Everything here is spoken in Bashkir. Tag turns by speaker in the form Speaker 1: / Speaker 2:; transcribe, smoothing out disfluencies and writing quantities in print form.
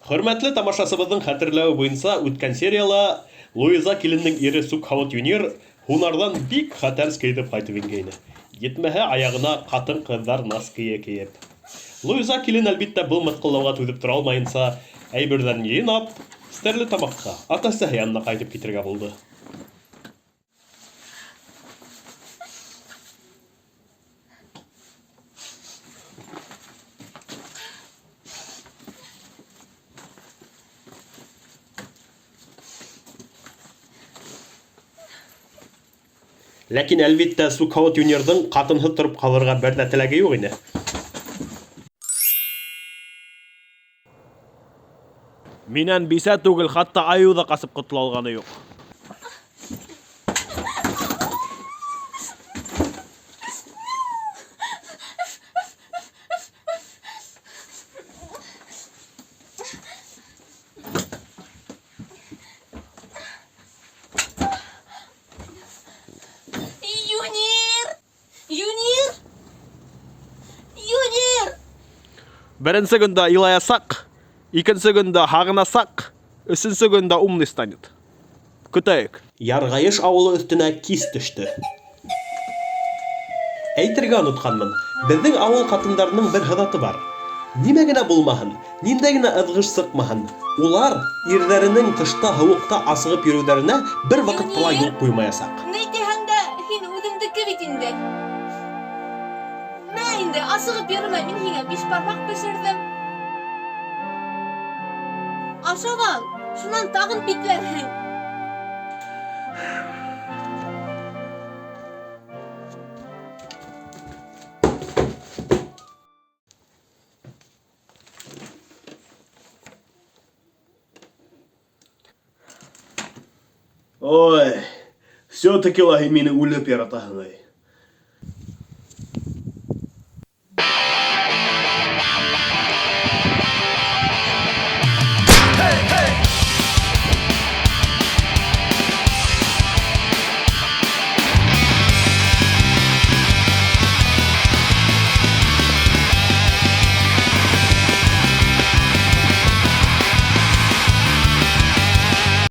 Speaker 1: Хөрмәтле тамашасыбыҙҙың хәтерләүе буйынса, үткән серияла Луиза киленнең ире Сүкһауыт Юнир һунарҙан бик хәтәрский итеп ҡайтып ингәйне. Етмәһә, аяғына ҡатын-ҡыҙҙар носкийы кейеп. Луиза килен, әлбиттә, был мыҫҡыллауға түҙеп тора алмайынса, әйберҙәрен йыйнап, Стәрлетамаҡҡа, ата-әсәһе янына ҡайтып китергә булды. Ләкин, әлбиттә, Сукаут Юниорҙың ҡатынһыҙ тороп ҡалырға бер дә теләге юҡ ине. Минән бисә түгел, хатта айыу ҙа ҡасып ҡотола алғаны юҡ.
Speaker 2: Юнир! Юнир! Юнир!
Speaker 1: Беренсе көндә илаясаҡ, икенсе көндә һағынасаҡ, өсөнсө көндә умный станет. Көтәйек. Ярғайыш ауылы өҫтөнә кис төштө. Әйтергә онотҡанмын, беҙҙең ауыл ҡатындарының бер һыҙаты бар. Нимә генә булмаһын, ниндәй генә ыҙғыш сыҡмаһын, улар ирҙәренең тышта һыуыҡта асығып йөрөүҙәренә бер ваҡытта ла юл ҡуймаясаҡ.
Speaker 2: Ни тиһәң дә, һин үҙемдеке бит инде. Мә инде, асығып йөрөмә, мин һиңә бишбармаҡ бешерҙем. Ашап ал, шунан тағын бикләрһең.
Speaker 1: Ой, все-таки ла һин мине үлеп яратаһың, эй.